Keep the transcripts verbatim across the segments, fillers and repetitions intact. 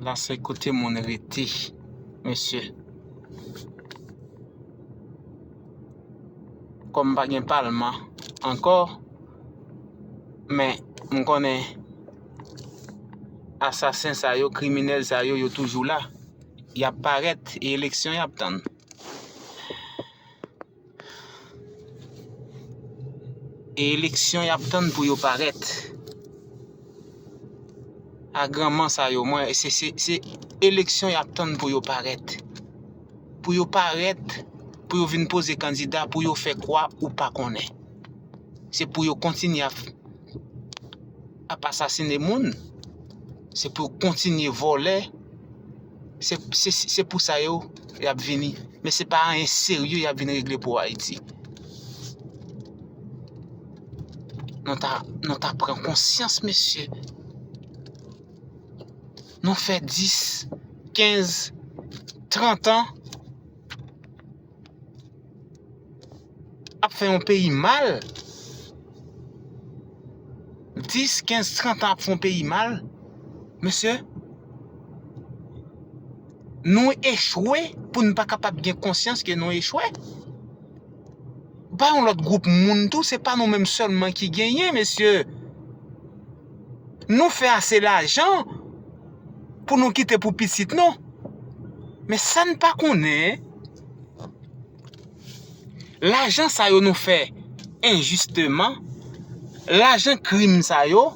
La se kote moun rete, mesye. Kòm pa gen palman ankò, men m konnen asasen sa yo, kriminèl sa yo, yo toujou la. Y ap parèt, e eleksyon y ap tann. E eleksyon y ap tann pou yo parèt. A granman sa yo, mwen, se, se, se eleksyon y ap tann pou yo parèt. Pou yo parèt, pou yo vin poze kandida, pou yo fè kwa ou pa konnen. Se pou yo kontinye ap, ap asasine moun. Se pou yo kontinye vòlè. Se, se, se pou sa yo, y ap vini. Men se pa anyen serye y ap vin regle pou Ayiti. Nou ta, nou ta pran konsyans, mesye. Nou fè dis, kenz, trant an ap fè yon peyi mal. Dis, kenz, trant an ap fè yon peyi mal. Mesye, nou echwe pou n pa kapab gen konsyans ke nou echwe. Ba yon lòt gwoup moun tou, se pa nou menm sèlman ki genyen, mesye. Nou fè ase lajan pou nou kite pou pitit nou. Men sa n pa konnen, lajan sa yo nou fè enjisteman, lajan krim sa yo,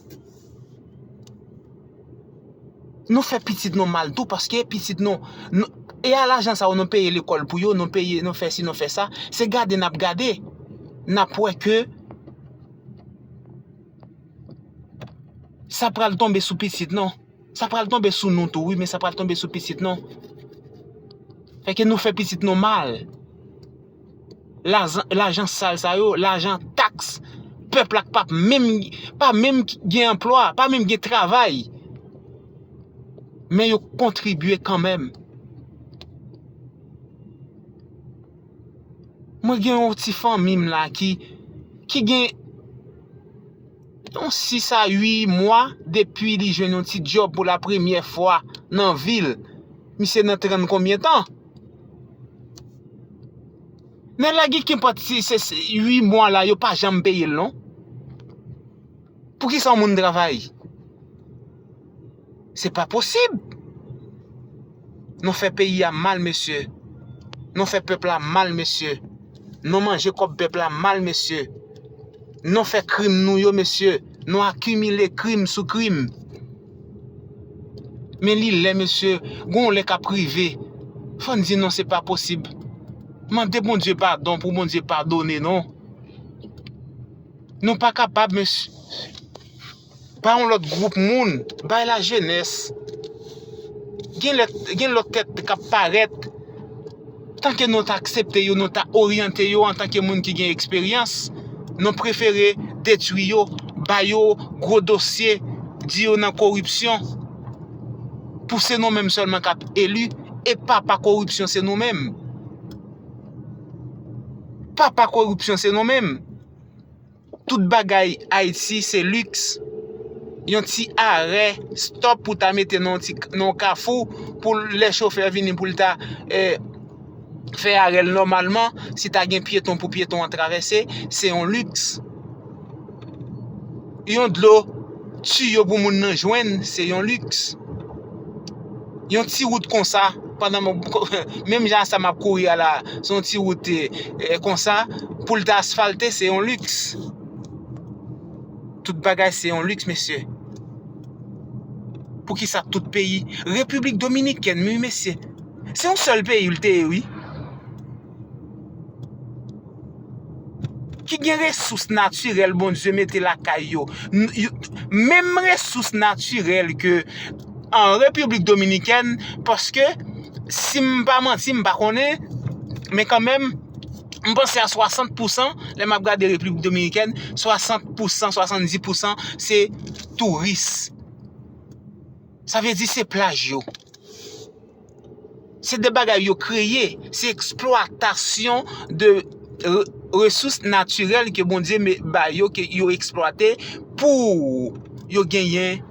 nou fè pitit nou mal tou, paske pitit nou, nou e a lajan sa yo nou peye lekòl pou yo, nou peye, nou fè si, nou fè sa, se gade n ap gade, n ap wè ke sa pral tonbe sou pitit nou. Sa pral tonbe sou nou tou, wi, men sa pral tonbe sou pitit nou. Fè ke nou fè pitit nou mal. Lajan, lajan sal sa yo, lajan taks, pèp la k pa menm, pa menm gen anplwa, pa menm gen travay. Men yo kontribye kanmenm. Mwen gen yon ti fanmi m la ki, ki gen yon sis a uit mwa depi li jwenn yon ti djòb pou la premyè fwa nan vi l. Misye nan trant konbyen tan? Nèg la gen kenpòt si se, se uit mwa la, yo pa janm peye l non. Poukisa yon moun travay? Se pa posib. Nou fè peyi a mal, mesye. Nou fè pèp la mal, mesye. Nou manje kòb pèp la mal, mesye. Nou fè krim nou yo, mesye. Nou akimile krim sou krim. Men li lè, mesye, gon lè k ap rive. Fò n di non, se pa posib. Mande Bondye padon pou Bondye padone nou. Nou pa kapab, mesye. Bay yon lòt gwoup moun, bay lajenès. Gen lè, gen lòt tèt k ap parèt. Tanke nou ta aksepte yo, nou ta oryante yo antanke moun ki gen eksperyans, nou prefere detwi yo, ba yo gwo dosye, di yo nan koripsyon. Pou se nou menm sèlman k ap eli, e papa koripsyon se nou menm. Papa koripsyon se nou menm. Tout bagay Ayiti se liks. Yon ti arè, stop pou ta mete nan yon ti, nan yon kafou, pou lè chofè vini pou l ta, eh, fè arè l nòmalman, si ta gen pyeton pou pyeton an travèse, se yon liks. Yon dlo tiyo pou moun nan jwenn, se yon liks. Yon ti wout konsa, pandan m, menm jan sa m ap kouri a la, se yon ti wout, eh, konsa, pou l ta asfalte, se yon liks. Tout bagay se yon liks, mesye. Poukisa tout peyi? Repiblik Dominikèn, wi, mesye. Se yon sèl peyi l te ye, wi. Ki gen resous natirèl Bondye mete lakay yo. N-, yo, menm resous natirèl ke an Repiblik Dominikèn, paske si m pa manti, m pa konnen, men kanmenm, m panse a swasant pousan, lè m ap gade Repiblik Dominikèn, swasant pousan, swasanndis pousan, se touris. Sa vle di se plaj yo. Se de bagay yo kreye, se eksplwatasyon de re-, resous natirèl ke Bondye me-, ba yo, ke yo eksplwate pou yo genyen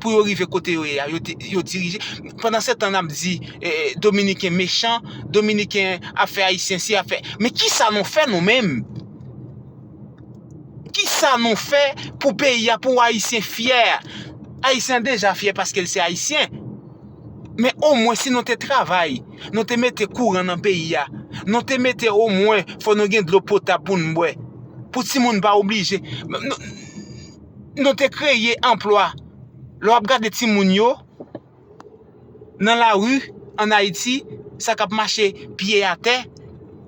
pou yo rive kote yo ye a, yo, te- yo dirije. Pandan se tan, n ap di eh, Dominiken mechan, Dominiken ap fè Ayisyen si, ap fè. Men kisa nou fè nou menm? Kisa nou fè pou peyi a, pou Ayisyen fyè? Ayisyen deja fyè paske l se Ayisyen. Men omwen si nou te travay, nou te mete kouran nan peyi a, nou te mete omwen fò nou gen dlo potab pou n bwè. Pou timoun pa oblije. Nou, nou te kreye anplwa. Lè w ap gade timoun yo nan lari ann Ayiti, sa k ap mache pye atè,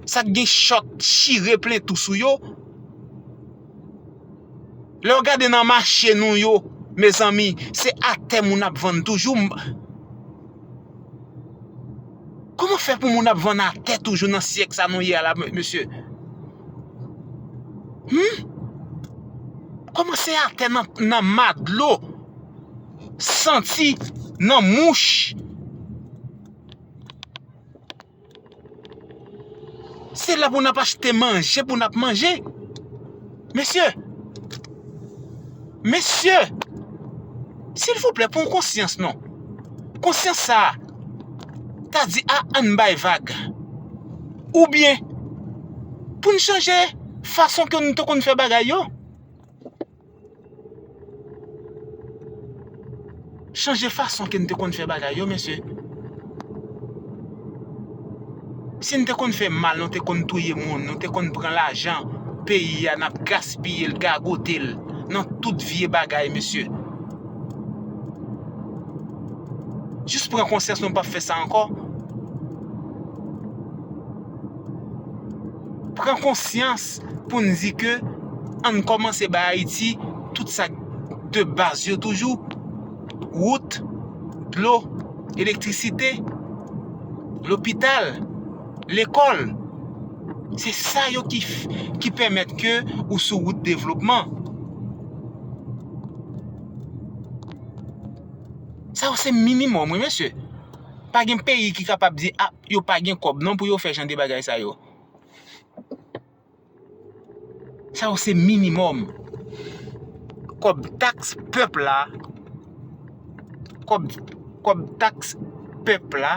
sa k gen chòt chire plen tou sou yo, lè w gade nan mache nou yo, mezanmi, se atè moun ap vann toujou. Kòman fè pou moun ap vann atè toujou nan syèk sa nou ye a la, mesye? Hmm? Kòman se atè nan, nan madlo, santi nan mouch? Se la pou n ap achte manje, pou n ap manje. Mesye, mesye, silvouplè, pran konsyans non. Konsyans sa a, ta di a ann bay vag. Oubyen, pou n chanje fason ke nou te konn fè bagay yo. Chanje fason ke n te konn fè bagay yo, mesye. Si n te konn fè mal, nou te konn touye moun, nou te konn pran lajan peyi a, n ap gaspiye l, gagote l nan tout vye bagay, mesye. Jis pran konsyans nou p ap fè sa ankò. Pran konsyans pou n di ke ann kòmanse bay Ayiti tout sa de baz yo toujou. Wout, dlo, elektrisite, lopital, lekòl. Se sa yo ki, ki pèmèt ke ou sou wout devlopman. Sa yo se minimòm, wi, mesye. Pa gen peyi ki kapab di, a, yo pa gen kòb non pou yo fè jan de bagay sa yo. Sa yo se minimòm. Kòb taks pèp la, kòb, kòb taks pèp la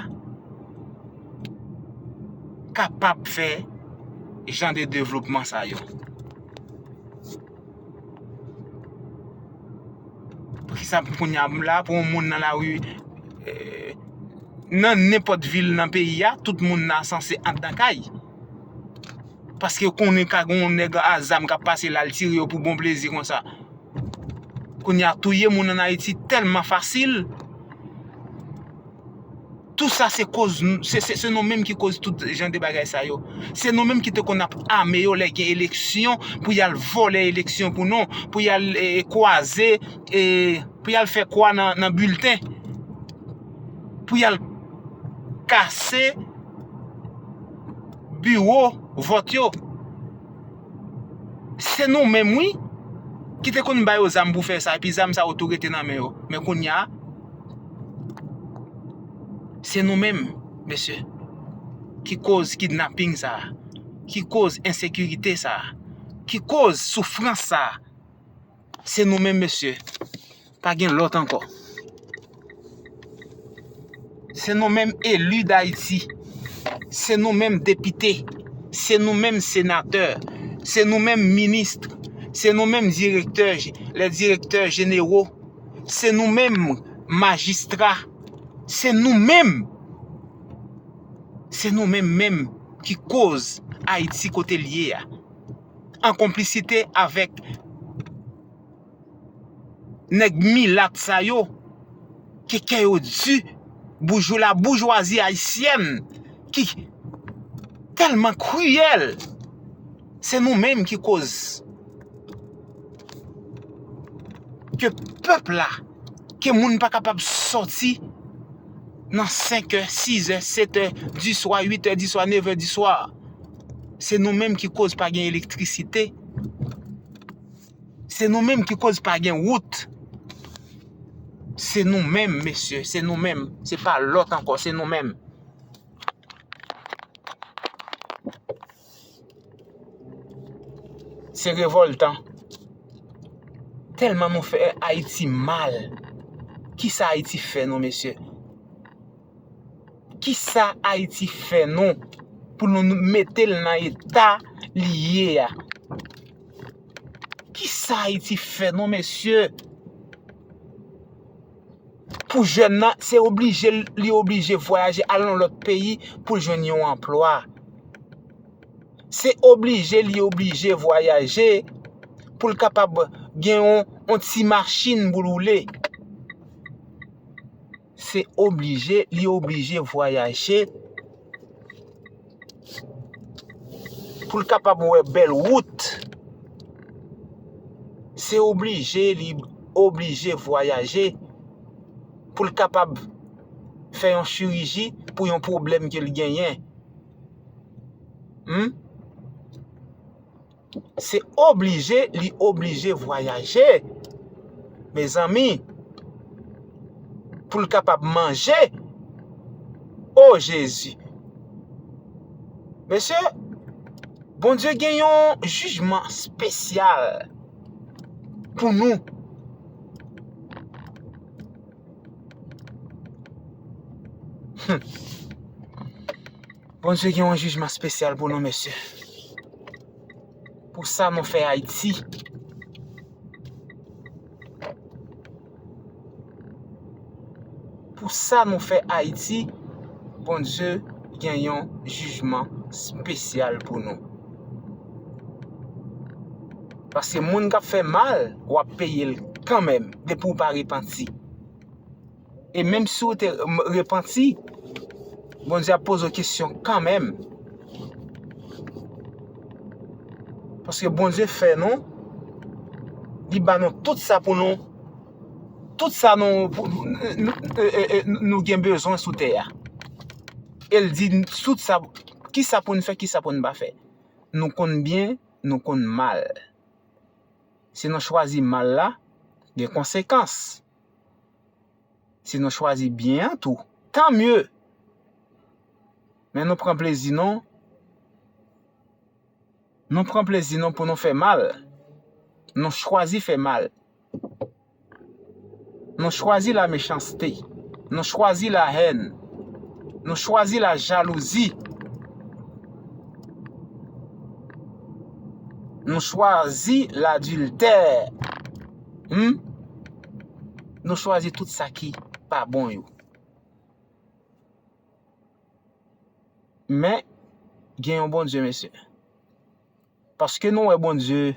kapab fè jan de devlopman sa yo. Poukisa kounye a la, pou yon moun nan lari, eh, nan nenpòt vil nan peyi a, tout moun nan sanse anndan kay? Paske yo konnen ka gen yon nèg a zam k ap pase la, l tire yo pou bon plezi konsa. Kounye a, touye moun ann Ayiti tèlman fasil. Tout sa se koz, se, se, se nou menm ki koz tout jan de bagay sa yo. Se nou menm ki te konn ap ame yo lè gen eleksyon pou y al vòlè eleksyon pou nou, pou y al eh, kwaze, eh, pou y al fè kwa nan, nan bilten, pou y al kase biwo vòt yo. Se nou menm, wi, ki te konn ba yo zam pou fè sa, epi zam sa yo tou rete nan men yo. Men kounye a, se nou menm, mesye, ki koz kidnaping sa a, ki koz ensekirite sa a, ki koz soufrans sa a. Se nou menm, mesye. Pa gen lòt ankò. Se nou menm eli Dayiti. Se nou menm depite. Se nou menm senatè. Se nou menm minis. Se nou menm direktè, les directeurs généraux. Se nou menm majistra. Se nou menm. Se nou menm menm ki koz Ayiti kote l ye a. An konplisite avèk nèg milat sa yo, ke kè yo di, boujou, la boujwazi ayisyèn ki tèlman kriyèl, se nou menm ki koz ke pèp la, ke moun pa kapab sòti nan senk è, sis è, set è di swa, uit è di swa, nèf è di swa. Se nou menm ki koz pa gen elektrisite. Se nou menm ki koz pa gen wout. Se nou menm, mesye, se nou menm. Se pa lòt ankò, se nou menm. Se revòltan. Tèlman nou fè Ayiti mal. Kisa Ayiti fè nou, mesye? Kisa Ayiti fè nou pou nou mete l nan eta li ye a? Kisa Ayiti fè nou, mesye? Pou jèn nan, se oblije, li oblije vwayaje al nan lòt peyi pou l jwenn yon anplwa. Se oblije, li oblije vwayaje pou l kapab gen yon, yon ti machin pou l woule. Se oblije, li oblije vwayaje pou l kapab wè bèl wout. Se oblije, li oblije vwayaje pou l kapab fè yon chiriji pou yon pwoblèm ke l genyen. Hmm? Se oblije, li oblije vwayaje, mezanmi, pou l kapab manje. O Jezi! Mesye, Bondye gen yon jijman espesyal pou nou. Hmm. Bondye gen yon jijman espesyal pou nou, mesye. Pou sa nou fè Ayiti. Pou sa nou fè Ayiti, Bondye gen yon jijman espesyal pou nou. Paske moun k ap fè mal, w ap peye l kanmenm, depi w pa repanti. E menm si w te repanti, Bondye ap poze w kesyon kanmenm. Paske Bondye fè nou, li ba nou tout sa pou nou, tout sa nou, pou, nou, e, e, e, nou gen bezwen sou tè a. E l di tout sa, kisa pou n fè, kisa pou n pa fè. Nou konn byen, nou konn mal. Si nou chwazi mal la, gen konsekans. Si nou chwazi byen an tou, tan mye. Men nou pran plezi nou. Nou pran plezi nou pou nou fè mal. Nou chwazi fè mal. Nou chwazi lamechanste. Nou chwazi lahèn. Nou chwazi lajalouzi. Nou chwazi ladiltè. Hmm? Nou chwazi tout sa ki pa bon yo. Men, gen yon Bondye, mesye. Paske nou wè Bondye,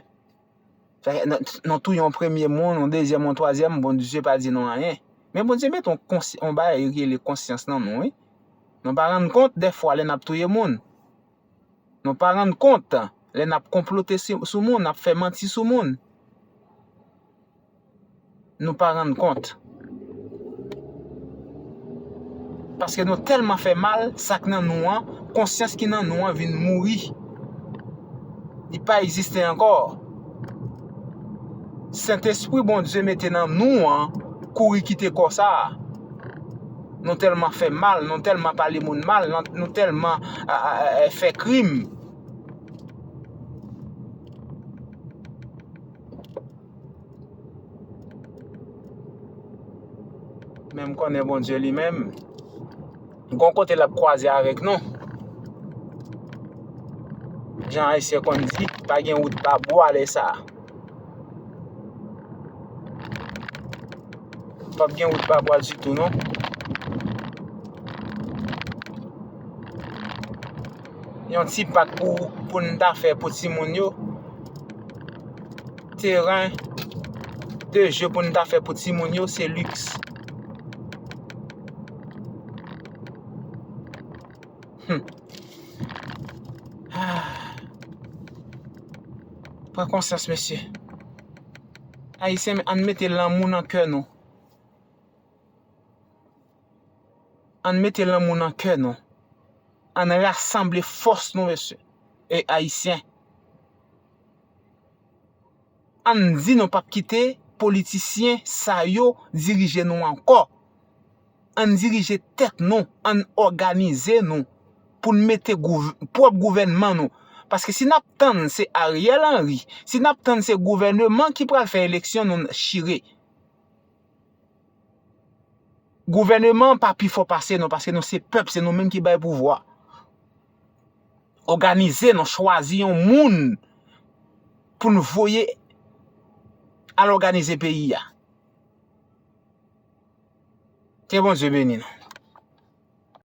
fè, nan, nan touye yon premye moun, yon dezyèm, yon twazyèm, Bondye pa di nou anyen. Men Bondye met yon konsy-, yon bagay ki rele konsyans nan nou, wi. Nou pa rann kont, dèfwa, lè n ap touye moun. Nou pa rann kont, lè n ap konplote si-, sou moun, n ap fè manti sou moun. Nou pa rann kont. Paske nou tèlman fè mal, sa k nan nou an, konsyans ki nan nou an vin mouri. Li pa egziste ankò. Sentespri Bondye mete nan nou an kouri kite kò sa a. Nou tèlman fè mal, nou tèlman pale moun mal, nou, nou tèlman, a, a, a, fè krim. Men m konnen Bondye li menm, gon kote l ap kwaze avèk nou. Jan Ayisyen konn di, pa gen wout pa bwa lè sa a. P ap gen wout pa bwa ditou, non. Yon ti pak pou, pou n ta fè pou timoun yo. Teren de je pou n ta fè pou timoun yo, se liks. Hmm. Ah. Pran konsyans, mesye. Ayisyen, ann mete lanmou nan kè nou. Ann mete lanmou nan kè nou. Ann rasanble fòs nou, mesye e Ayisyen. Ann di nou p ap kite politisyen sa yo dirije nou ankò. Ann dirije tèt nou, ann òganize nou pou n mete gouv-, pwòp gouvènman nou. Paske si n ap tann se Ariel Henry, si n ap tann se gouvèneman ki pral fè eleksyon, nou chire. Gouvèneman pa pi fò pase nou, paske nou se pèp, se nou menm ki bay pouvwa. Òganize nou, chwazi yon moun pou n voye al òganize peyi a. Ke Bondye beni nou.